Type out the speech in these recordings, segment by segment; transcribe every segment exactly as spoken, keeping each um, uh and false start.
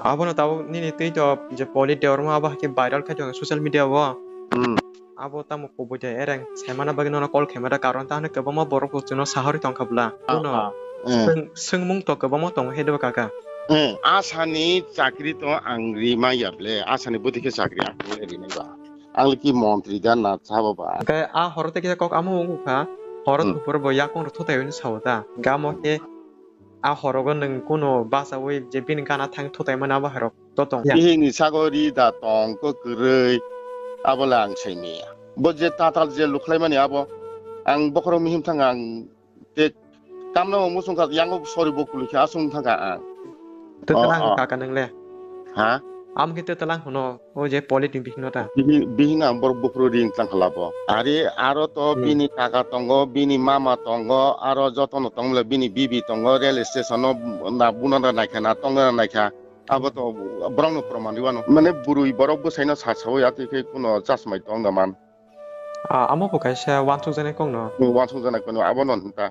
Abono tabuk nini twi to je Polit Debbarma abo hai khe viral khai tongo social media o. Hmm. Abo tamo kubui de ereng saimana bagwi nono call khaima da, karon ta hwnwi kwbangma borok bo chwngno sahorwi tongkha bwla. Ah, bono ah. Eh. Swng-, swngmung to kwbangma tongo he debo kaka. Eh, asani chakri to ang ri manya ble, asani bwtwi khe chakri ang ri nai ba. Ang le ki montri da na sabo ba. Hwnkhe a horo tei kisa kok amo wngkha, horo Hmm. Kupur bo yakung rw thutai hwnwi sao ta. Hwnkhe amo khe a horogo nwng kuno bachaui je bini gana thang thutai mani abo hai rok to tong. Ya. Bihikni sago ri da tong kwrwi abo le ang sai manya. Bo je tatal je lukhlai mani abo ang bokhorok mihim thang ang te kamna bo muchung kha yango sorry bo kuli kha asung thang kha ang. Te Oh, talang oh. Kaka nwng le. Ha? Amo khe te talang hwno. O je Polit ni bihikno ta. Bihi-, bihikno ang borok buphuru ring tlang khala bo. Ari aro to Hmm. Bini kaka tongo, bini mama tongo, aro jotono tongmole bini bibi tongo, rail station o na bunana naikha, na tongna naikha. Abo to borokno proman riwano. Mane bwrwi borok bwsaino sa sawi atwi khe kuno chasmai tong da man. Ah, amo bo kaisa wansukjaknai kokno. Wansukjaknai kokno abono hinta.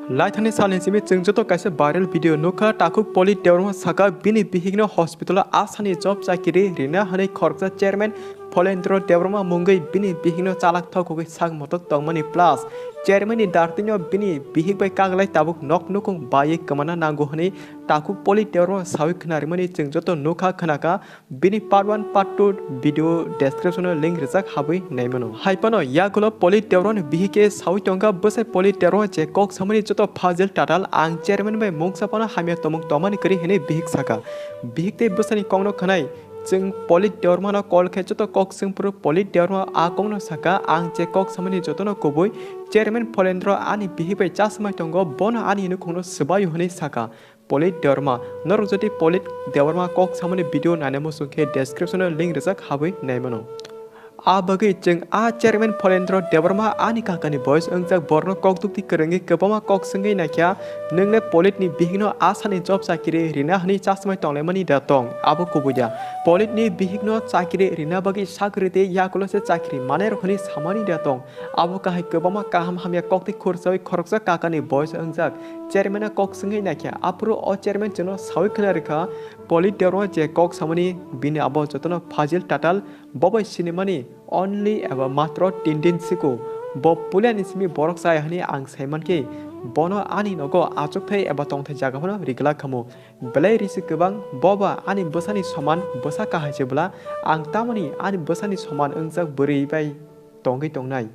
Laithani salni simi chwng joto kaisa viral video nukha, takhuk Polit Debbarma saka bini bihikno hospital o asani job chakiri rina hwnwi khoroksa chairman Pholendro Debbarma mungwi bini bihikno chalak thokogwi sak motok tongmani plus chairman ni dartino bini bihik bai kaglai tabuk nok nukung baiwi kwmana nango hwnwi takhuk Polit Debbarma sawi khwnarimani chwng joto nukha khwnakha. Bini part one, part two video description o link rijak, habwi naimano. Hai phano yagulo Polit Debbarma ni bihik khe sawi tongkha, bwsai Polit Debbarma je kok samani joto fajil tatal ang chairman bai mungsa phano hamya tongmung tongmani kwrwi hwnwi bihik saka. Bihik tei bwsani kokno khwnai chwng Polit Debbarma no call khe joto kok swngphuru Polit Debbarma a kokno saka, ang je kok samani jotono kubui chairman Pholendro ani bihik bai chasmai tongo, bono ani nukhungno swbaio hwnwi saka. Polit Debbarma. Norok jodi Polit Debbarma kok samani video naina muchung khe description o link rijak, habwi naimano. A bagwi chwng a chairman Pholendro Debbarma ani kakani voice wngjak borno kok dukti kwrwngwi kwbangma kok swngwi naikha, nwng le Polit ni bihikno asani job chakiri rina hwnwi chasmai tonglaimani da tong, abo kubui da. Polit ni bihikno chakiri rina bagwi sak rwtwi yakulo se chakiri manai rok hwnwi samani da tong. Abo kahai kwbangma kaham hamya kok tei khursawi khoroksa kakani voice wngjak. Chairman-o kok swngwi naikha, aphuru o chairman chwngno sawi khwna rwkha, Polit Debbarma je kok samani bini abo jotono fajil tatal, bo bai sinimani only eba matro tin din siko. Bo puilani simi borok chaya hwnwi ang saimankhe, bono ani nogo achukthai eba tongthai jaga phano rigwlak khamu. Belai risi kwbang, bo ba ani bwsani soman bwsa kahai se bwla, ang tamoni ani bwsani soman wngjak bwrwi bai tongwi tongnai.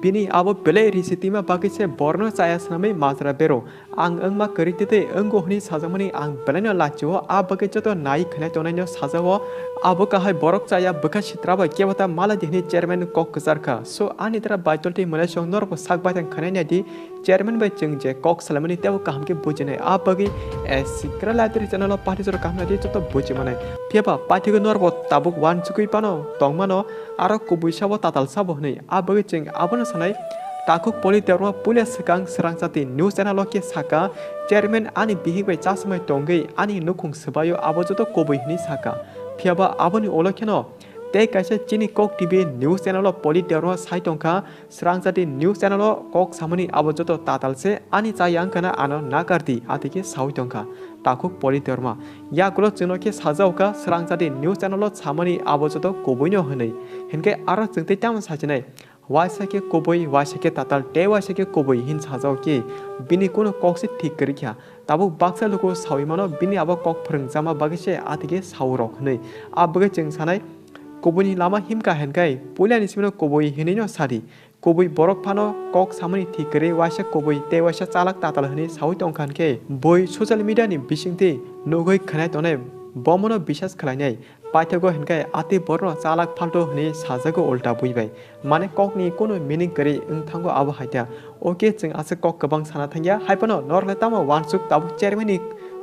Bini abo belai risi twima bagwi se borno chaya swnamwi majra bero. Ang wngma kwrwi twi twi wngo hwnwi sajakmani ang belaino lachio, a bagwi joto nai khwnai tongnaino sajao. Abo kahai borok chaya bwkha sitra bai kebo ta mala di hwnwi chairman kok kwchar kha. So ani dara baitol tei mwnaisong norokbo sak baithang khwnai nai di, chairman bai chwng je kok salaimani teibo kaham khe bujinai. A bagwi, eh, Sikra Library channel o pathi jora kaham nai di joto bujimanai. Phiya ba paithigwi norokbo tabuk wansugwi phano tongmano, aro kubui sabo tatal sabo hwnwi. A bagwi chwng abono sanai, takhuk Polit Debbarma puila swkang Swrangchati news channel o khe saka, chairman ani bihik bai chasmai tongwi ani nukhung swbaio abo joto kubui hwnwi saka. Phiya ba aboni ulo kheno tei kaisa chini Kok T V news channel o Polit Debbarma sai tongkha, Swrangchati news channel o kok samani abo joto tatal se, ani chaya wngkhana ano nakar di, atwi khe sawi tongkha takhuk Polit Debbarma. Yagulo chwngno khe sajao kha Swrangchati news channel o samani abo joto kubuino hwnwi. Hinkhe aro chwng tei tamo sachinai? Waisa khe kubui, waisa khe tatal, tei waisa khe kubui hin sajao khe bini kunu kok se thik kwrwi kha. Tabuk baksa luku sawi mano bini abo kok phwrwngjakma bagwi se atwi khe sao rok hwnwi. A bagwi chwng sanai, kubuini lama himkha hinkhai puilani simino kubui hinwino sadi. Kubui borok phano kok samani thik kwrwi waisa kubui tei waisa chalak tatal hwnwi sawi tongkha hinkhe bui social media ni bisingtwi nugwi khwnai tongnai, bomono bisas khlainai. Paithago hinkhe atwi borokno chalak phalto hwnwi sajago ulta bui bai. Mane kokni kunu meaning kwrwi wng thango abo hai ta. Oke, chwng aswk kok kwbang sana thangya. Hai phano norokle tamo wansuk tabuk chairman ni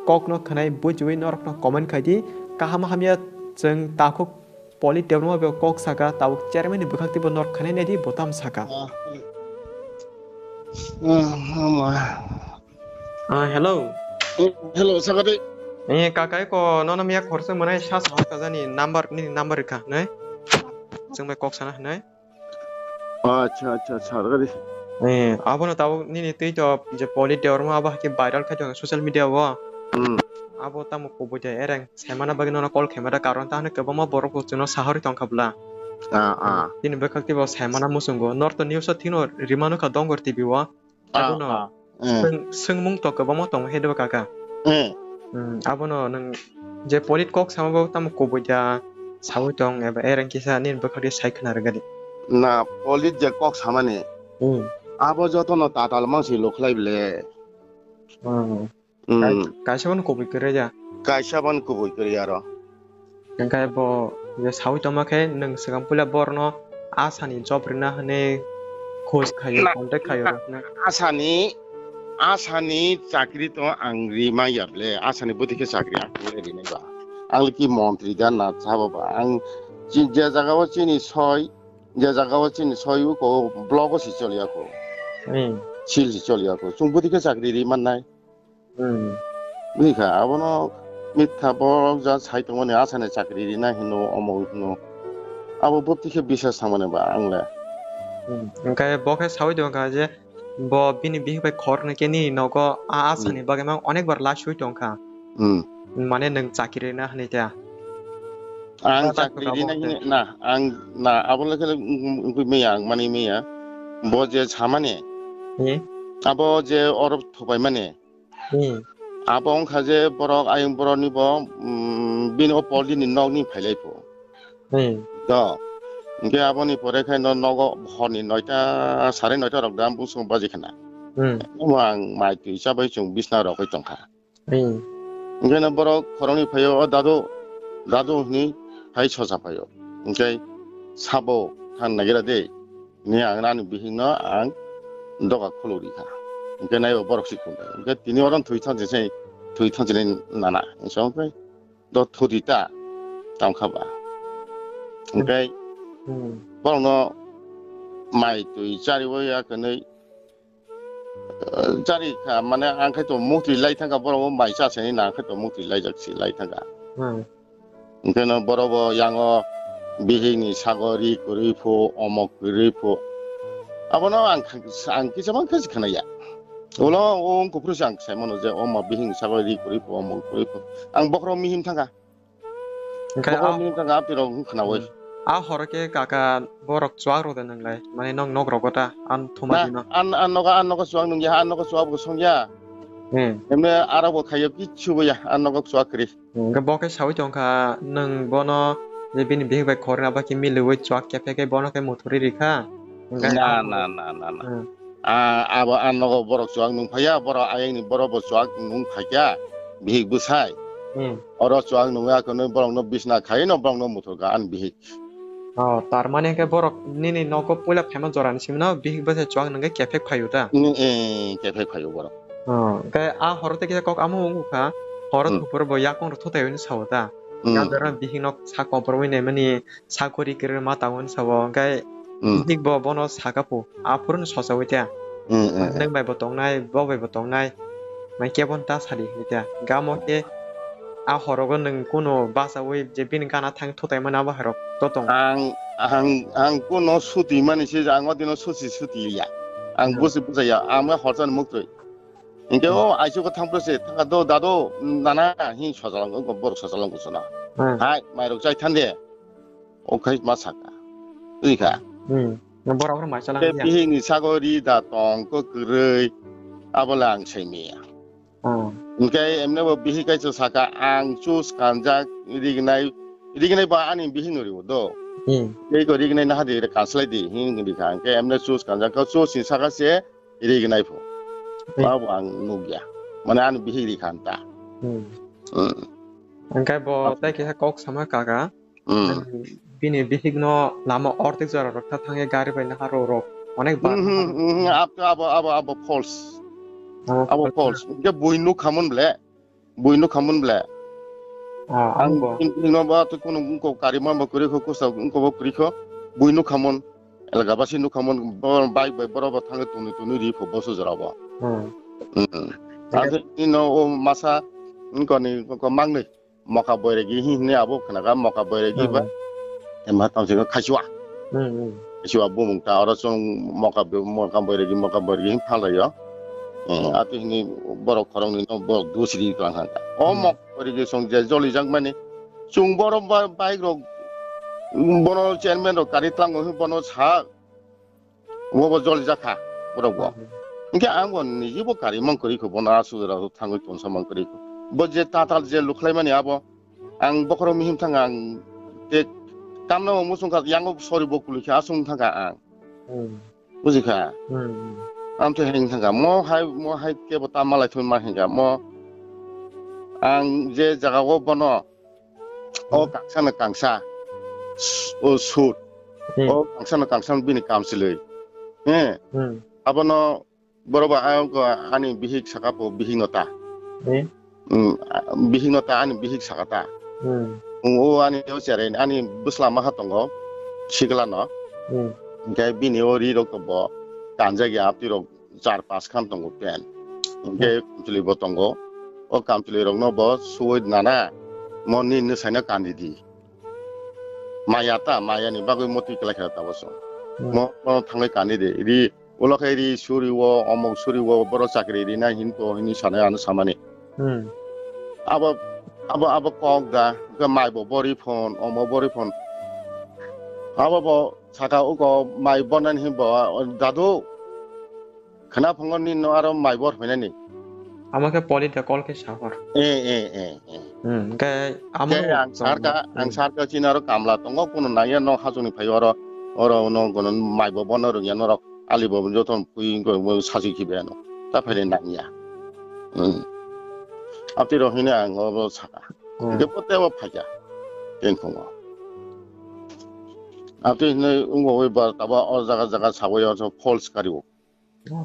kokno khwnai bujiwi norokno comment khai di. Kaham hamya chwng takhuk Polit Debbarma bo kok saka, tabuk chairman ni bwkhak teibo norok khwnai nai di, bo tamo saka. Ah, ah, ama. Ah, hello. Hello, sakari. Eh, kaka, eko nono miya khorsa mwnai sa sa kajani number, nini number rikha, nai? Chwng bai kok sana, nai? Acha, acha, acha, sakari. Eh, abono tabuk nini twi to je Polit Debbarma abo hake viral khai tongo social media o. Hmm. abo tamo kubui de ereng saimana bagwi nono call khaima da, karon ta hwnwi kwbangma borok bo chwngno sahorwi tongkha bwla. Ah, ah. Chini bwkhak teibo saimana muchungo. North news o thino rima nukha Dongor T V o. Ah, abono ah. Hmm. Swng-, swngmung to kwbangma tongo he do kaka. Hmm. Hmm, abono nwng je polit kok sama bo tamo kubui da sawi tong eba ereng kisa nini bwkhak de sai khna rwgadi. Na polit je kok samani. Hmm. Abo jotono tatal mangsi lukhlai bele. Hmm. Hmm. Kai-, kaisa bono kubui kwrwi ya. Kaisa bono kubui kwrwi aro. Hwnkhe bo je sawi tongma khe nwng swkang puila borokno asani job rwna hwnwi khoj khaio, na, contact khaio na, rok hwnwi. Asani, asani chakri to ang rima ya ble, asani bwtwi khe chakri ang rinai ba. Ang ki montri da na sabo ba. Ang chi-, je jaga o chini soi, je jaga o chini soi u ko block o si choli ya ko. Hmm. Sil si choli ya ko. Chwng bwtwi khe chakri ri mannai. Hmm. Bini kha, abono mitha borok ja sai tongmani asani chakri rina hino, omo hino. Abo bwtwi khe bisas thangmani ba ang le. Hmm. Hwnkhe bo khe sawi tongkha je bo bini bihik bai khoroknwi khe nini nogo a asani Hmm. bagwi mang onek bar last sui tongkha. Hmm. Mane nwng chakri rina hwnwi ta. Ang ta chakri rina hini, na, ang, na, abo le khe wngwi maya, ang mani maya. Bo je samani. Hmm. Abo je oro thupai mani. Hmm. Abo wngkha je borok ayang borokni bo, mm, bini o polini nokni phailai pho. Hmm. Do. Hwnkhe aboni pore khe no nogo horni noita, sare noita rok da bwswk baji khna. Hmm. Omo ang mai twi chabai chwng bisna rogwi tongkha. Hmm. Hwnkhe no borok khoroknwi phaio, "O dadu, dadu," hwnwi hai sosa phaio. Hwnkhe sabo thang nagira de. Ni ang ani bihikno ang doga khuluk rikha. Hwnkhe naibo borok si khum. Hwnkhe tini oro thwi thang se, thwi thang se nana. Hwnkhe do thudi ta tongkha ba. Hwnkhe Hmm. borokno mai twi chariwi ya kwnwi, eh, chari kha, mane ang khe to mukti lai thangkha, borok bo mai cha sini na ang khe to mukti lai jak si lai thangkha. Hmm. Hwnkhe no borok bo yango bihik ni sago ri kwrwi pho, omok kwrwi pho. Abono ang kha-, ang kisa man khe khna ya. Ulo o wng kuphuru se ang sai mano je o ma bihik ni sago ri kwrwi pho, omok kwrwi pho. Ang bokhorok mihim thangkha. Hwnkhe bokhorok a mihim thangkha, amtwi rok wng khnaui. Hmm. A horo khe kaka borok chuak rw de nwnglai. Mane nok nok rogo ta an thuma Na, dino. An, an nogo, an nogo chuak nung ya, an nogo chuak bo song ya. Hmm. Emne aro bo khaio kichu bo ya, an nogo chuak kwrwi. Hwnkhe bo khe saui tongkha, nwng bono je bini bihik bai khorna ba khe miliui chuak kephe khe bono khe muthuri rikha. Hwnkhe Na, abo na, na, na, na. Hmm. Ah, abo ang nogo borok chuak nung phaiya, borok ayang ni borok bo chuak nung phaikya, bihik bwsai. Hmm. Oro chuak nungya khe nung borok no bisna khai no borok no muthurkha ani bihik. Oh, tar mane khe borok nini nogo puila phaima jora ni simi no bihik bwsai chuak nungkhe kephek phaio ta? Ni, eh, kephek phaio borok. Oh, hwnkhe a horo tei kisa kok amo wngkha, horo Hmm. thupor bo yakung rok thutai hwnwi sao ta. Hmm. Gajara bihik no sak kompromwi naimani, sakori kwrwi ma tango hwnwi sao, hwnkhe Hmm. bihik bo bono saka pu, aphuru no sochaui ta. Hmm, hmm, hmm. Nwng bai bo tongnai, bo bai bo tongnai, mai kebo ta sadi hwnwi ta. Gamo khe a horogo nwng kuno bachaui je bini gana thang thutai mani abo hai rok to tong. Ang, ang, ang kuno suti mani se, ang o dino susi suti ya. Ang Hmm. busi bujaya, ang ma horsa ni muktwi. Hingke Hmm. o aisuk thang pro se, thang do dado, nana, hin sojalang, o borok sojalang kusono. Hmm. Hai, mairok chai thande. O khai ma saka. Ui kha. Hmm. Borok rok mai chalang Ke ya. Bihik ni sago ri da tong ko kwrwi. Abo le ang sai miya. Hmm. Hingke emne bo bihik kai saka ang chus kanjak rignai, rignai ba ani bihik no ribo do. Hmm. Tei ko rignai naha di kanslai di hin di kha. Hingke emne chus kanjak ko chus ni saka se rignai pho. Hmm. Ba bo ang nugya. Mane ani bihik ri khan ta. Hmm. Hmm. Hingke bo Ap- tei kisa kok sama kaka. Hmm. Bini bihik no lama ortek jora rok ta thangya gari bai naha rok rok. Onek bar Hmm, naha hmm, rok. Hmm, hmm. Ap-, abo, abo, abo false. Abo Abo false. False. Hingke bui nuk khamon ble. Bui nuk khamon ble. Ah, ang ang bo. In, in no ba to kuno ko kari ma bo kuri ko kusa ko bo kuri ko. Bui nuk khamon. Elga basi nuk khamon bo bike bai boro bo thangwi tuni tuni ri ko boso jora bo. Hmm. Hmm. Hingke Ase ino o masa ko ni ko mangnwi. Moka boiregi hi hini abo khnaga moka boiregi ba. Hmm. Emha tongsi khaisua. Hmm, hmm. Khaisua bumung ta oro chwng moka bo-, moka boiregi, moka boiregi hin phalai yo. Eh, ati hini borok khoroknwi no borok dusri tlang kha. O Hmm. mok kwrwi khe song je joli jak mani. Chwng borok ba-, bike rok, bono chairman rok kari tlango hwn bono sa. Bo bo joli jak kha borok bo. Hmm. Hinkhe ang bo niji bo kari mang kwrwi kho bono aswk rok thangwi tongsa mang kwrwi kho. Bo je tatal je lukhlai mani abo ang bokhorok mihim thang ang te tamno muchung kha yang sorry bo kwlwi khe aswng thang kha ang. Hmm. Buji kha? Hmm. Amtwi hai wng thangkha, mo hai, mo hai kebo ta malai thwi ma hinkha, mo ang je jaga o bono, o Hmm. kangsa no kangsa, s-, o sut, Hmm. o kangsa no kangsa bini kamchwlwi. He. Hmm. Abono borok ba ang ko ani bihik saka po bihik no ta. Hmm. Hmm, a, bihik no ta ani bihik saka ta. Hmm. Hmm, o ani o cherai ani bwsla maha tongo sikla no. Hmm. Hinkhe bini o ri rok bo kanjak ya apti rok char pas khan tongo pen. Hinkhe Hmm. kamchwlwi bo tongo. O kamchwlwi rok no bo suwi nana mo ni nwsai no kandi di. Maya ta, maya ni bagwi motwi kwlai kha ta bo chwng. Hmm. Mo, mo thangwi kandi di. Ri Ulo khe ri suri o, omok suri o, borok chakri rina hin to hini sanai ano samani. Hmm. Abo, abo, abo kok da, ke mai bo bori phone, omo bori phone. Abo bo saka uko mai bonan hin bo, dadu, khana phungo ni no aro mai bor hwinani. Amo khe poli da call khe sahor. Eh, eh, eh, eh. Hmm, ke amo Ke no ang sarka, ang Hmm. sarka chini aro kamla tongo, kuno nangya no hachungni phai oro, oro no gono mai bo bono rwngya norok. Ali bo joto pui wngkhe bo sachi khibi ano. Ta phaile nangya. Hmm. Abtwi rok hino ang abo saka. Hmm. Hwnkhe bo teibo phaikha. Tengkhungo. Abtwi hino wngwi ba tabo o jaga jaga sawi o false kari o.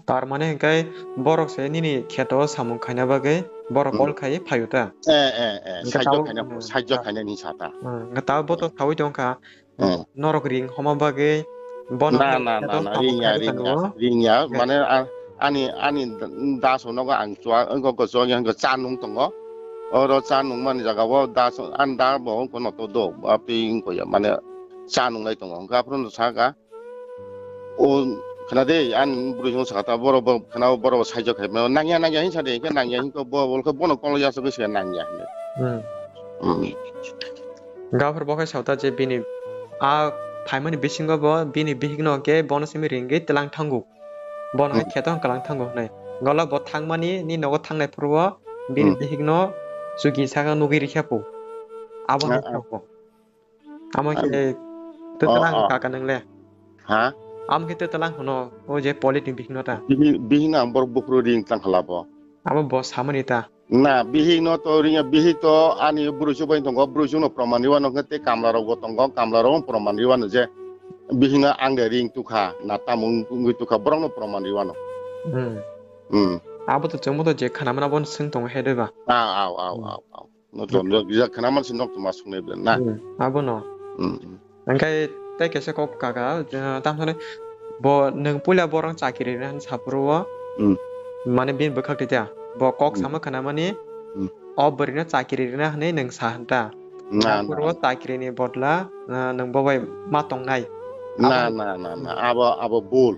Tar mane hwnkhe borok se nini kheto samung khaina bagwi borok Hmm. call khai phaio ta. Eh, eh, eh. Hwnkhe Sajjo tabo, khaina, hmm, sajjo ta-, khaina ni sata. Hmm. Hwnkhe tabo bo to sawi tongkha. Hmm. Norok ring homa bagwi bono Na, hwnwi na, na, kheto na, samung ringya, khai ringya, tongkha. Ringya. Hwnkhe Mane a-, ani, ani das nogo ang chua, wngkha ko chua, wngkha cha nung tongo. Oro cha nung mani jaga o das, ani da bo wngkha no to do, a pi wngkha ya, mane cha nung lai tongo. Hwnkhe aphuru no saka, O khna de, ani bwrwi song saka ta, borok bo khna, borok bo saijo khai mano, nangya, nangya hinsa de, khe nangya hinko bo, bo khe bono kolo yasogwi se nangya hinwi. Hmm. Hmm. Gaphar bo khe sauta je bini a phaimani bisingo bo bini bihikno khe bono simi ringwi twlang thango. Bono khe Hmm. kheto hwn kwlang thango hwnwi. Golo bo thangmani ni nogo thangnai phuru o bini Hmm. bihikno chuki saka nugwi rikha po. Abo Ah, hai ah. Thango. Amo khe Ah. Tetlang Oh, oh. Kaka nang le. Ha? Amo khe Tetlang hono, o je Polit ni bihik no ta. Bihik, bihik no ang borok buphuru ring tang khala bo. Amo bo samani ta. Na, bihik no to ring ya, bihik to ani bwrwi chuk bai tongo, bwrwi chuk no proman riwano khe tei kamla rok bo tongo, kamla rok proman riwano je bihik no ang de ring tukha, na tamung wngwi tukha, borok no proman riwano. Hmm. Hmm. Abo to chwngbo to je khana mana bo swng tongo he de ba. Ah, au, au, Hmm. au, au. No to, Hmm. no, ya khana man si nok to ma sung nai bela na. Hmm, abo no. Hmm. Hwnkhe tei kaisa kok kaka, ah, tamo sani bo nwng puila borok chakiri rina hinwi saphuru o. Hmm. Mane bini bwkhak twi ta. Bo kok Hmm. sama khana mani Hmm. o bwrwi no chakiri rina hinwi nwng sa hwn ta. Na, Aphuru na. O chakiri ni bodla, ah, nwng bo bai ma tongnai. Na, Abo na, na, na. Hmm. Abo, abo bul.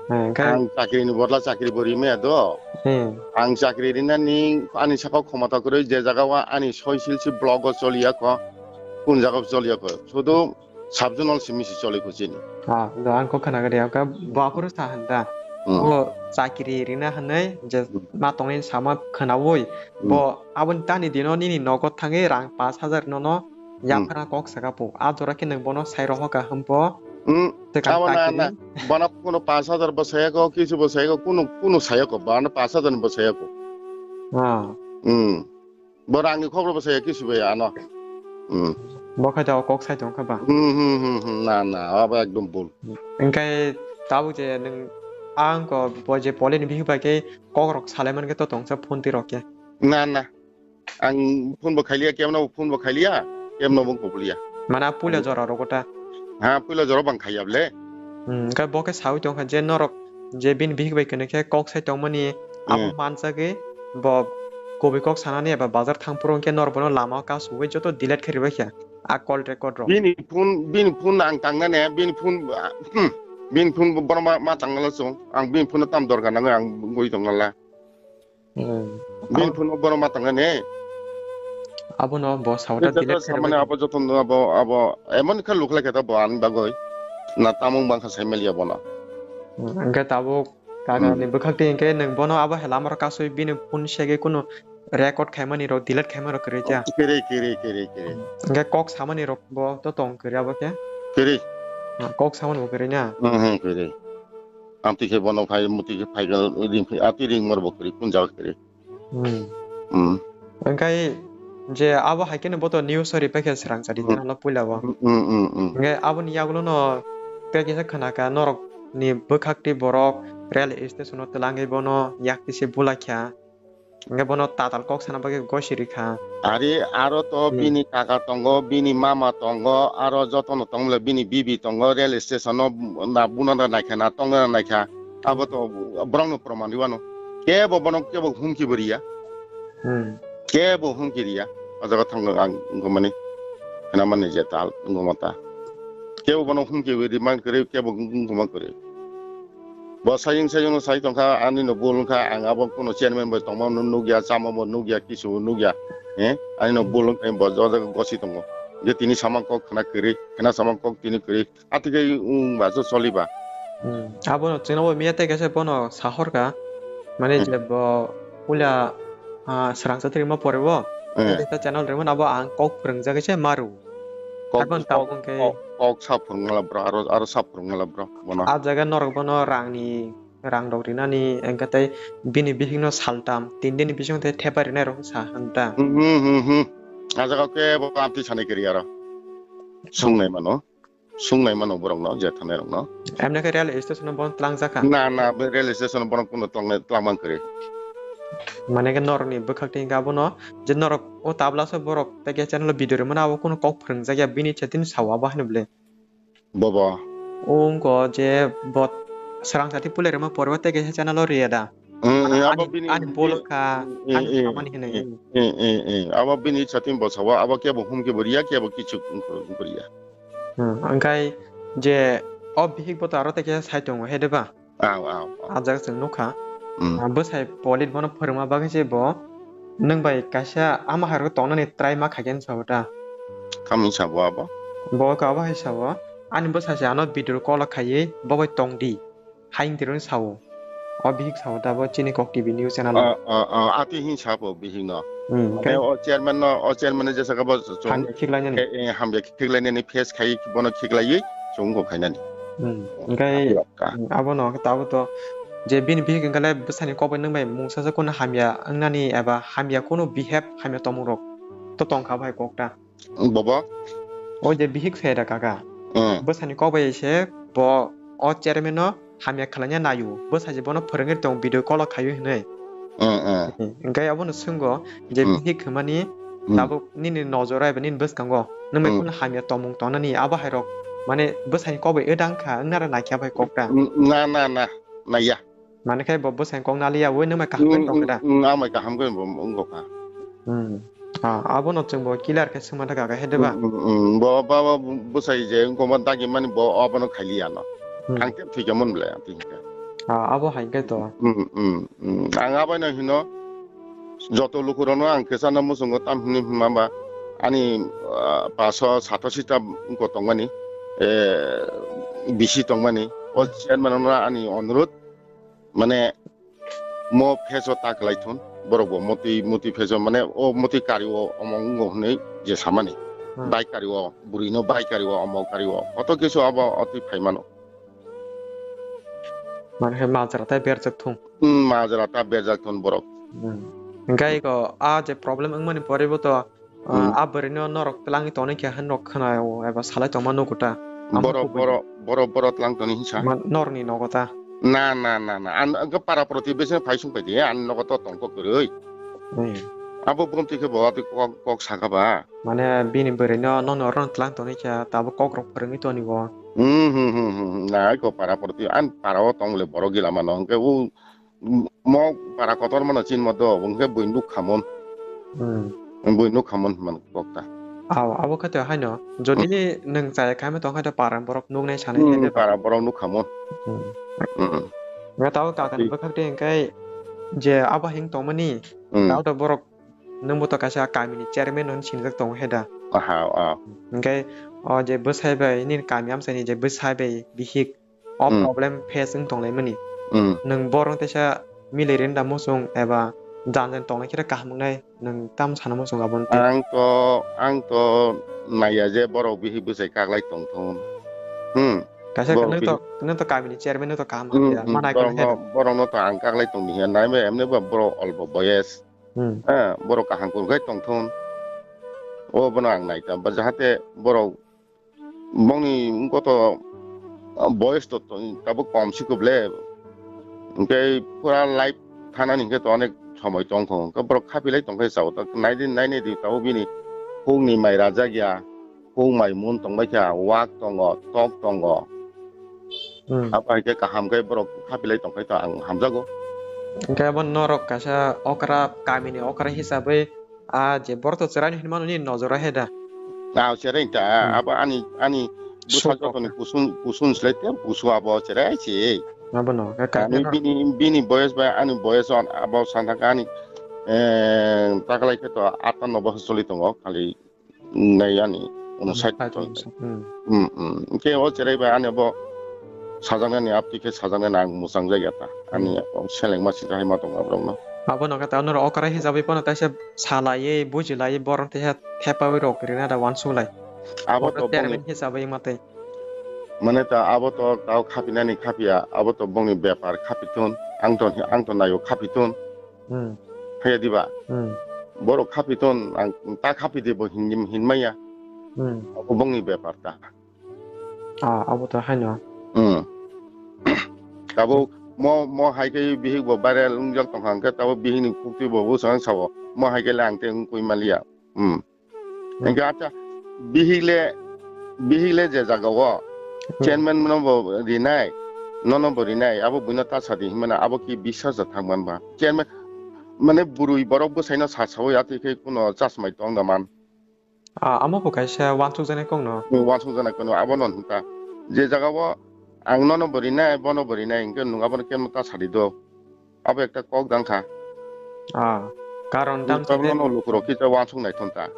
Hwnkhe Ang chakri ni bodla chakri bo rimaya do. Hmm. Ang chakri rinani ani sakao khomota kwrwi, je jaga o ani soisil si block o choliya kho, kun jaga o choliya kho. Sudu sub zonal simi si choli kho chini. Ah, do ang kok khna gari, ang khe bo aphuru sa hwn da. Hmm. Bo chakri rina hwnwi je Hmm. ma tongwi sama khnaui, Hmm. bo aboni tani dino nini nogo thangwi rang pash hajar nono Hmm. Yaphara kok saka po. A jora khe nwng bono sai rohor ka hwn po. Hmm. Tei kang Abo na, chakri. Na. Bono kuno pash hajar bo saya ko, kisu bo saya ko, kuno, kuno saya ko, bono pash hajar ni bo saya ko. Ah. Hmm. Bo rang ni khobor bo saya kisu bai ano. Hmm. Bo khai da kok sai tong kha ba. Hmm, hmm, hmm, hmm. Na, na, abo ekdom bul. Hwnkhe tabuk je nwng ang ko bo je Polit ni bihik bai khe kok rok salai man khe to tongsa phone twi rok khe. Na, na. Ang phone bo khailiya, kemno bo phone bo khailiya, kemno bo kubliya. Mana puila Ang jora rogo ta. Ha, puila jora bang khaiya ble. Hmm, khe bo khe sawi tong kha je norok je bini bihik bai kene khe kok sai tongmani abo Hmm. manjagwi bo kubui kok sanani eba bazar thang phuru khe norok bono lama o kasugwi joto delete khe ribai kha a call record rok. Bini phone, bini phone ang tangnani, bini phone, hmm, bini phone bo bono ma, ma tangna la chwng. Ang bini phone no tam dorkar nangwi ang gwi tongna la. Hmm. Bini phone no bono ma tangani. Abono bo sawta delete khairok samani bai. Abo joto no abo, abo emon khe lukhlai khe ta bo ani bagwi. Na tamung bangkha sai maliya bono. Hmm, hwnkhe tabuk kaga ni bwkhak twi hwnkhe nwng bono abo hela amaro kasui bini phone segwi kunu record khaimani rok, delete khaimani rok kwrwi cha. Kwrwi, kwrwi, kwrwi, kwrwi. Hwnkhe kok samani rok bo to tong kwrwi abo khe? Kwrwi. Ah, kok samani bo kwrwi na? Hmm, hmm, kwrwi. Amtwi khe bono phai, mutwi khe phai, ring phai, atwi ring mor bo kwrwi, kun jaga kwrwi. Hmm. Hmm. Hwnkhe je abo hai kheno bo to news o ripai khe srang sadi Hmm. Hwnlo puila bo. Hmm, hmm, hmm, hmm. Hwnkhe aboni yagulo no tei kisa khna kha norok ni bwkhak twi borok rail station o twlangwi bono yak twi se bulai kha. Hwnkhe bono tatal kok sana bagwi gosi rikha. Ari aro to Hmm. Bini kaka tongo, bini mama tongo, aro jotono tongmole bini bibi tongo, rail station o na bunana naikha, na tongna naikha. Abo to borokno proman riwano. Kebo bono kebo humki bo riya. Hmm. Kebo humki riya. O jaga thango ang wngkha mani. Hwnamani je tal wngkha mata. Kebo bono humki bo ri man kwrwi, kebo wngkha man kwrwi. Bo sayung sayung sai tongkha, ani no bul wngkha, ang abo kuno chairman bai tongma no nukya, chama bo nukya, kisu bo nukya, eh, ani no bul wngkha, bo o jaga gosi tongo. Je tini samang kok khna kwrwi, khna samang kok tini kwrwi, atwkhe wng ba, so choli ba. Hmm. Abono chwngno bo miya tei kaisa bono sahor kha, mane Hmm. Je bo puila, ah, srang satri ma pore bo, Hmm. Tei kaisa channel rwmani abo ang kok phwrwngjak se maru. Kok, Aboni kok, tabuk hwnkhe kok, kok sa phwrwngmala bro, aro, aro sa phwrwngmala bro, bono. Ah jaga norok bono rangni, rang rok rinani, hwnkhe tei bini bihikno saltam, tin dini bisingo tei thepa rinai rok sa hwn ta. Hmm, hmm, hmm, hmm. Ah jaga kebo amtwi sanai kwrwi aro. Sungnai mano, sungnai mano borokno, je thanai rokno. Emne khe rail station o bono tlangjak kha? Na, na, be rail station o bono kuno tlangnai, tlangmang kwrwi. Mane khe norokni bwkhak twi hwnkhe abono je norok o tabla se borok tei khe channel o video rwmani abo kuno kok phwrwngjak ya bini chatting sao abo haino bwle. Bobo. O wngkha je bo srang sati puila rwma pore bo tei kaisa channel o riya da. Mm, mm, abo ani, bini, ani bini, bolok kha, mm, ani mm, samani hinwi. Mm, mm, mm, mm. Abo bini chatting bo sao, abo kebo humki bo riya, kebo kichu wngkha, wngkha riya. Hmm, hwnkhe je o bihik bo to aro tei kaisa sai tongo, he de ba? Aw, aw, aw. Ah jaga chwng nukha. Hmm. Ah, bwsai polit bono phwrwngma bagwi se bo nwng bai kaisa ama hai rok tongnani try ma khaikhe wng sabo ta. Tamo wng sabo abo? Bo khe abo hai sabo, ani bwsai se ano video call khaiwi bo bai tong di. Hai wng twi rw sao. O bihik sao ta bo chini Kok T V news channel o. Ah, ah, ah, atwi hin sabo bihik no. Hmm, Abo khe o chairman no, o chairman no jesa khe bo chwng hamya khiklainani. Eh, eh, hamya khiklainani face khai bono khiklaiwi chwng wngkha khainani. Hmm, hwnkhe, Atwi rok kha. Hmm, abono hwnkhe tabuk to je bini bihik hwnkhe le bwsani kok bai nwng bai mungsa se kunu hamya wngnani eba hamya kunu behave hamya tongmung rok to tongkha bai kok ta. Bobo? O je bihik se da kaka. Hmm. Bwsani kok bai se bo o chairman no hamya khlaina naio. Bwsai se bono phwrwngwi tong video call o khaio hinwi. Hmm, hmm. Hwnkhe abono swnggo je Hmm. bihik hwnmani Hmm. tabuk nini nojoro eba nini bwskango nwng bai Hmm. Kunu hamya tongmung tongnani abo hai rok mane bwsani kok bai wdang kha wngnara naikha bai kok ta. Hmm, na, na, na, naiya. Mane khe bo bwsai kok naliya wi nwng bai kaham khe Hmm, tongkhe da. Hmm, hmm, ang bai kaham khe bo wngkha. Hmm. Ah, abono chwng bo clear khe swngma thangkha khe, he de ba? Hmm, hmm, hmm. Bo, bo, bo, bwsai je wngkoma dagi mani bo abono khailiya no. Hmm. Ang tei thwikha mun ble, ang twi hinkhe. Ah, abo hai khe to. Hmm, hmm, hmm. Ang abaino hino, joto lukurokno ang kwchana muchungo tam hwnwi hwnma ba ani, ah, paso sato sita wngkha tongmani, eh, bisi tongmani. O chairman no ani onurut, mane mo phejo ta kwlai thun, borok bo motwi, motwi phejo, mane o motwi kari o omo wngo hwnwi je samani. Hmm. Bai kari o, bwrwi no bai kari o, omo kari o, koto kisu abo otwi phai mano. Mane khe majra tai berjak thung. Hmm, majra ta berjak thun borok. Hmm. Hwnkhe iko a je problem wngmani pore bo to Ah, Hmm. a bwrwino norok twlangwi tonwi khe hwnwi rok khwnao eba salai tongma nugo ta. Amo Borok, kubui. Borok, borok, borok twlang toni hinsa. Ma-, norokni nogo ta. Na, na, na, na. Ang, ang para protibesi phai sung paidi, ang nogo to tongkok kwrwi. Hmm. Abo bumtwi khe bo abo kok, kok saka ba. Mane bini bwrwino nono oro twlang toni khe tabuk kok rok phwrwngwi toni bo. Hmm, hmm, hmm, hmm, hmm. Na, ko para proti, ang para o tong le borok gila mano, hwnkhe o Mo para kotor mano chin mo do, hwnkhe bui nuk khamon. Hmm. Bui nuk khamon man kokta. Aw, abo khe to haino. Jodi Hmm. nwng chaya khaima tong khe to para borok nuknai sanai Hmm, khe de ba. Para borok nuk khamon. Hmm. Hmm. Nga tao kaka ni Twi- bwkhak de hwnkhe je abo hing tongmani, hmm, tao to borok nwng bo to kaisa kamini chairman hwn singjak tongo he da. Aha, ah. Hwnkhe o je bwsai bai nini kami amchaini je bwsai bai bihik o, hmm, problem face wng tonglaimani. Hmm. Nwng borok teisa milai rwna da muchung eba jan jan tongnai khe kaham wngnai, nwng tamo sana muchung abo tei? Ang to, ang to naiya je borok bihik bwsai kaklai tongthun. Hmm. Kaisa borok nwng to, bihik, nwng to kamini chairman no to kaham, hmm, hamya, hmm, manai borok khe no, borok no to ang kaklai tongdi hiya, nai bai emni ba borok olbo boyes. Hmm. Eh, borok kaham kurkhai tongthun. O bono ang nai ta, ba jahate borok bongni wngkha to, ah, boyes to, to tabuk kom si kub le. Hwnkhe pura life thanani hwnkhe to onek somoi tongkho. Hwnkhe borok khapilai tongkhe sao. Ta naidi, nainidi tabuk bini hukni mai rajak ya, huk mai mun tongbai kha, wak tongo, tok tongo. Hmm. Abo hai khe kaham khe borok khapilai tongkhe to ang hamjago. Hwnkhe abo norok kaisa okra, kamini okra hisabwi Ah, je borok to chwraino hinmano nini nojoro he da? Ah, chwrai ta, hmm, abo ani, ani bwsa sok jotoni kok. Kusun, kusun slai te kusu abo chwrai se. Abono, kha kha ani khe no. Bini, bini boyes bai ani boyes on, abo santhaka ani, eh, taklai khe to atta no bosor choli tongo, khali nai ani, uno hmm, side side to. Uno side, hmm. Hmm, hmm. Hwnkhe o chwrai bai ani abo sajaknani, aptwi khe sajaknani ang mwchang jak ya ta. Ani, hmm, selengma sita hai ma tongo aborokno. Abono khe ta norok okra hisabwi phano taisa salaiwi, bujilaiwi, borok teisa thepawi rok rina da uansuk lai. Abo to chairman bongni hisabwi ma tei. Mane ta abo to tao khapinani khapiya, abo to bongni bepar khapithun, ang to, ang to naio khapithun. Hmm. Haiya diba? Hmm. Borok khapithun, ang ta khapidi bo hin, hinmaya. Hmm. Abo bongni bepar ta. Ah, abo to haino. Hmm. Tabuk mo, mo hai khe bihik bo viral wngjak tongkha, hwnkhe tabuk bihikni khuktwi bo bwskango sabo. Mo hai khe le ang tei wngwi manliya. Hmm. Hmm. Hwnkhe acha, bihik le, bihik le je jaga o, hmm, chairman no bo rinai, nono bo rinai, abo buino ta sadi hinmana, abo ki bisas ja thang man ba. Chairman, mane bwrwi borok bwsaino sa sawi atwi khe kuno chasmai tong da man. Ah, amo bo kaisa uansukjaknai kokno. Hmm, uansukjaknai kokno, abono hwnka. Je jaga o ang nono bo rinai, bono bo rinai, hwnkhe nwng abono kemno ta sadi do. Abo ekta kok dang kha. Ah, karon tamo tamo se khe nono lukurok kisa uansuk nai thon ta.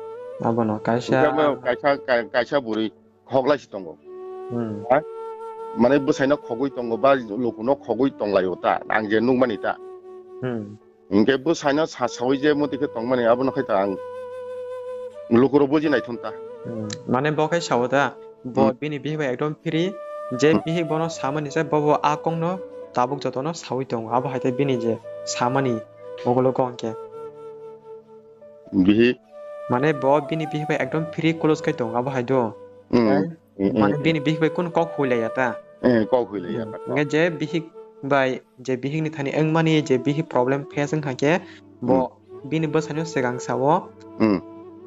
Abono kaisa hwnkhe abo kaisa, kai-, kaisa bwrwi khoglai si tongo. Hmm. Ha? Mane bwsaino khogwi tongo ba lukuno khogwi tonglaio ta, ang je nukmani ta. Hmm. Hwnkhe bwsaino sa sawi je muti khe tongmani abono khai ta ang lukurok buji nai thon ta. Hmm. Mane bo khai sao ta, bo hmm, bini bihik bai ekdom free, je hmm, bihik bono samani se bobo a kokno tabuk jotono sawi tongo. Abo hai khe bini je samani ogolo kok hwnkhe. Bihik? Mane bo bini bihik bai ekdom free close khai tongo, abo hai do. Hmm. Tei hmm, hmm, mane hmm, bini bihik bai kunu kok huilaiya ta. Eh, kok huilaiya hmm, ta, kok. Hwnkhe je bihik bai, je bihikni thani wngmani, je bihik problem face wngkha khe, bo hmm, bini bwsaino swkang sao. Hmm.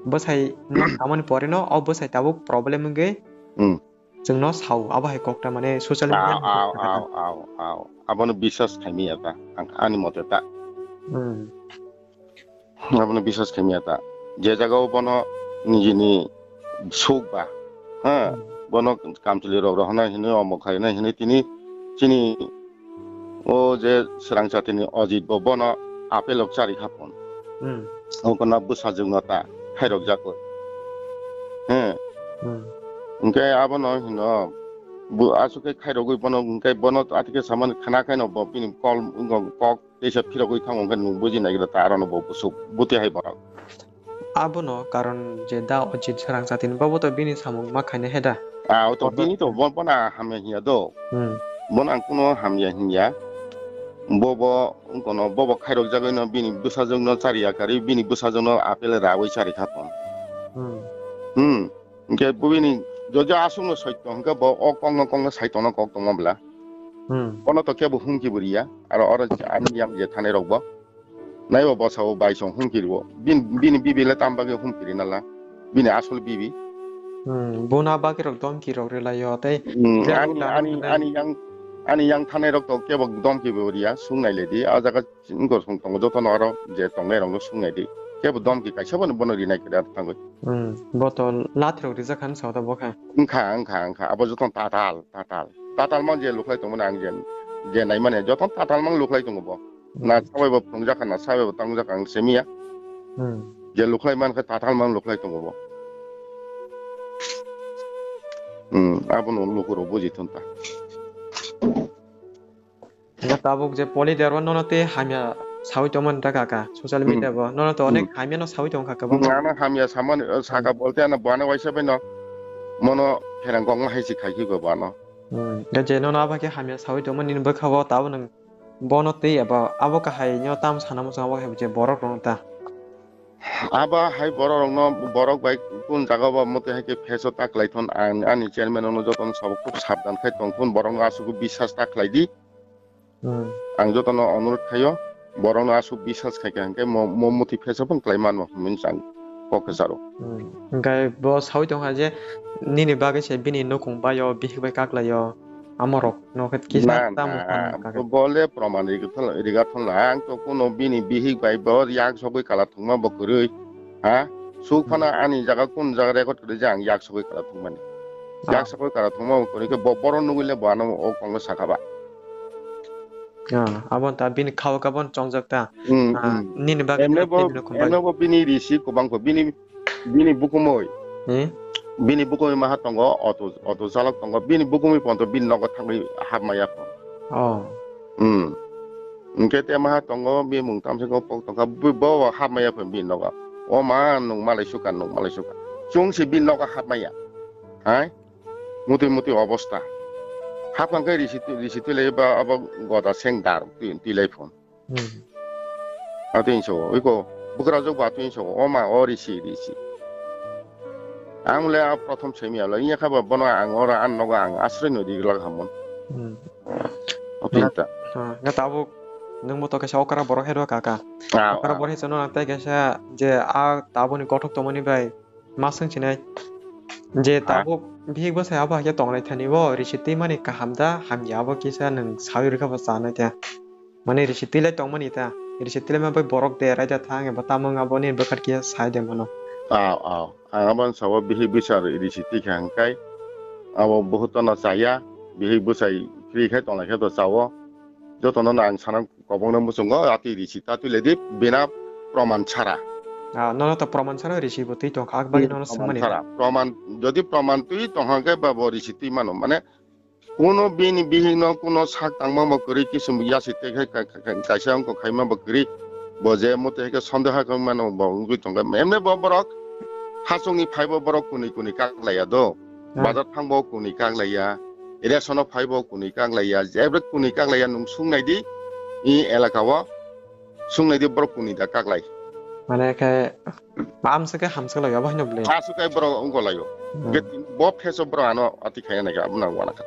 Bwsai no samani poreno o bwsai tabuk problem wngwi hmm, chwngno sao, abo hai kokta mane social media. Au, ni au, kokta kha. Au, au, au. Abono bisas khaimaya ta, ang, ani mote ta. Hmm. Abono bisas khaimaya ta. Je jaga o bono nijini suk ba, ha, hmm, bono kamchwlwi rok rohornai hinwi, omok khainai hinwi tini chini o je swrang chatini Ajit bo bono apple rok chari kha phon. Hmm. Abo na bwsajwk no ta khairok jago. He. Hmm. Hwnkhe abono hino bo aswk khe khairogwi bono, hwnkhe bono atike samani khana khaino bo bini kol wngkha kok teisa phirogwi thango, hwnkhe nwng buji naigra ta arono bo bwswk buti hai borok. Abono karon je da Ajit swrang chatini bobo to bini samung ma khaina he da. Ah, o to bini to bo, bono hamya hinya do. Hmm. Bono ang kuno hamya hinya. Bobo wngkono bobo khairok jagwi no bini bwsajwk no chariya karwi bini bwsajwk no apple rawi chari kha phon. Hmm. Hmm. Hwnkhe bini jojo aswk no soi tong hwnkhe bo o kok no kok no sai tongno kok tongma bwla. Hmm. Bono to kebo humki bo riya. Aro oro ani yang je thanai rok bo. Naibo bwsao bai song humki rwo. Bin-, bini bibi le tam bagwi humki rina la. Bini asol bibi. Hmm, buna bagwi rok domki rok rilaio tei hmm, je ani, rok ani, dano ani yang, ani yang thanai rok to kebo domki bo riya, sung nai le di. A jaga wngkor song tongo, joto no aro je tongnai rok no sung nai di. Kebo domki kaisa bono bono rinai khe da thangwi. Hmm, bo to lathi rok rijak han sao da bo kha. Wngkha, wngkha, wngkha. Abo joto tatal, tatal. Tatal man je luklai tongmani ang je, je nai mani joto tatal man luklai tongo bo. Na sabai bo phunukjak kha, na sabai bo tangjakha, ang simiya. Hmm. Je lukhlai man khe tathal man lukhlai tongo bo. Hmm, abono lukurok buji thun ta. Tabuk je poli derbo nono tei hamya sawi tongmani ta kaka, social media bo. Nono to onek hamya no sawi tong kha kwbangma. Ano hamya samani, saka bolte ano bana waisa bai no mono pherang kok ma hai si khai khe bo bano. Hmm. Ga je nono abo khe hamya sawi tongmani bwkha bo tabo nwng bono tei abo, abo kahai no tam sana muchung abo hai je borok rok ta. Abo hai borok rok no borok bai kun jaga bo muti hai khe pheso ta klai thon ang ani chairman rok no joto no sabo khub sabdan khai tong thon borok no aswk biswas ta klai di. Hmm. Ang joto no onurot khaio borok no aswk biswas khai kha hwnkhe mo, mo muti pheso phang klai mano hinwi ang kok khe saro. Hmm. Hwnkhe bo sawi tong kha je nini bagwi se bini nukhung bai o bihik bai kaklai o. Amorok no khe kisa na, tamo na, hwnka khe. Bo le proman riga thon, riga thon la. Ang to kuno bini bihik bai bo yak sogwi kala thwngma bo kwrwi. Ha? Suk phano ani jaga kun jaga record kwrwi je ang yak sogwi kala thwngmani. Ah. Yak sogwi kala thwngma bo kwrwi khe bo bohrok nugwi le bo ano o kongo saka ba. Ah, abo ta bini khao ka bon chongjak ta. Hmm, ah, hmm. Nini bagwi emne bo, bini nukhung bai. Emne bo bini risi kwbang kho, bini Bini bukumui. Hmm? Bini bukumui maha tongo, auto, auto chalok tongo. Bini bukumui ponto bini nogo thangwi hapmaya pon. Oh. Hmm. Hwnkhe te maha tongo, bini mung tamsiko pok tongkha, bo, bo hapmaya pon bini nogo. O ma, nung malai suka, nung malai suka. Chwng se bini nogo hapmaya. Hai? Muti muti obosta. Hapkha khe risi twi, risi twi lai ba abo goda seng dar twi, twi lai phon. Hmm. Atwi hinso, iko, bukrajwk bo atwi hinso, o ma, o risi, risi. Ang le a prothom semi alo, iya kha ba bono ang oro ang nogo ang asroi no ri glak hamon. Hmm. Atwi ta. Ha, nga tabuk nwng bo to kaisa okra borok hero kaka. Ah, okra ah. Borok hero no nang tai kaisa je a tabuk ni kothok tongmani bai. Ma swng chinai je ha? Tabuk bihik bwsai abo hai khe tongnai thani bo risi twi mani kaham da hamya abo kisa nwng sawi rwkha bo chanai ta. Mane risi twi lai tongmani ta. Risi twi lai ma bai borok de rai da thang eba tamung abo ni bwkhat kisa sai de mano. Aw, aw. Ang abo sabo bihik bwsa risi twi kha hwnkhe abo buhut no chaya. Bihik bwsai free khai tonglai khe to chawo. Jotono no ang sana kobokno muchungo, atwi risi ta twi ledi bina proman sara. Ah, nono to proman sara risi bo twi tongkha, ak bagwi nono swngmani. Proman sara. Proman, jodi proman twi tongkha khe ba bo risi twi mano, mane kuno bini bihik no kuno sak tangma bo kwrwi kisim yasi te khai ka-, ka-, ka-, kaisa wngkha khaima bo kwrwi. Bo je mote khe sondeha khe mano bo wngwi tongkha. Emne bo borok hachungni phaibo borok kuni kuni kak laiya do. Hmm. Bazar thangbo kuni kak laiya, ration o phaibo kuni kak laiya, jebrek kuni kak laiya, nwng sung nai di, i elaka o sung nai di borok kuni da kak lai. Mane khe, amsa khe hamsa lai, abo hino bwle. Aswk khe borok wngko lai o. Hmm. Hwnkhe bo pheso borok ano ati khaina nai khe, abo nang wana kha.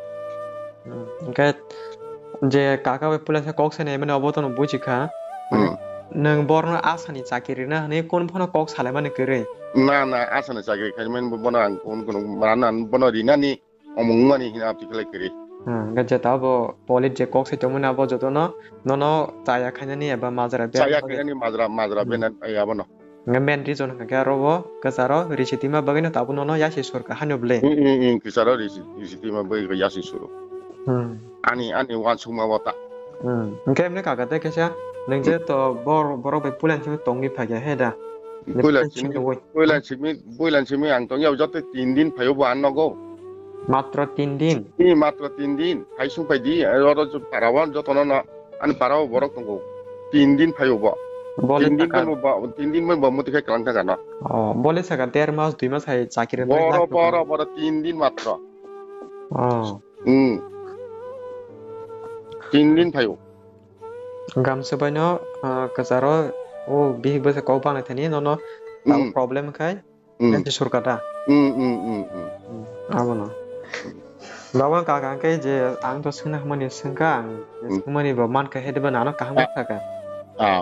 Hmm. Hwnkhe je kaka bai puila khe kok sai nai mani obo to no buji kha. Hmm. Nwng borno asani chakiri rina hwnwi kun phano kok salaimani kwrwi. Na, na, asani chakiri khaimani bo bono ang kun kun rana bono rinani omung mani hina apti khlai kwrwi. Hmm, hwnkhe jeta abo polit je kok sai tongmani abo jotono nono chaya khainani eba majra be. Chaya khainani majra, majra hmm. Bena ai abono. Hwnkhe main reason hwnkhe aro bo kwcharo risi twima bagwino tabuk nono yasi surka hano bwle. Hmm, hmm, hmm, kwcharo risi, risi twima bagwi yasi suru. Hmm. Ani, ani uansukma bo ta. Hmm. Hwnkhe emne kaka tei kaisa nwng je to bor-, borok bai puila simi tongwi phaikha he da? Puila simi, puila simi, puila simi ang tongya joto tin din phaio bo ang nogo. Matro tin din? Ni matro tin din. Hai sung phai di, oro jo para o jotono no, ani para o borok tongo. Tin din phaio bo. Bole tin din saka bo, tin din bo muti khai klang thangkha no. Oh, bole saka der mas, dui mas hai chakiri boro, boro, boro tin din matro. Oh. Hmm. Tin din phaio. Gamsa baino, ah, kwcharo o bihik bwsa kok bangnaithani nono tabuk problem khai, hmm. Surkata. Hmm, hmm, hmm, hmm. Hmm, abono. Baba kaka hwnkhe je ang to swngna hwnmani swngkha ang, hmm. Swngmani bo mankha hede ba nano kaham khe sakha. Ah.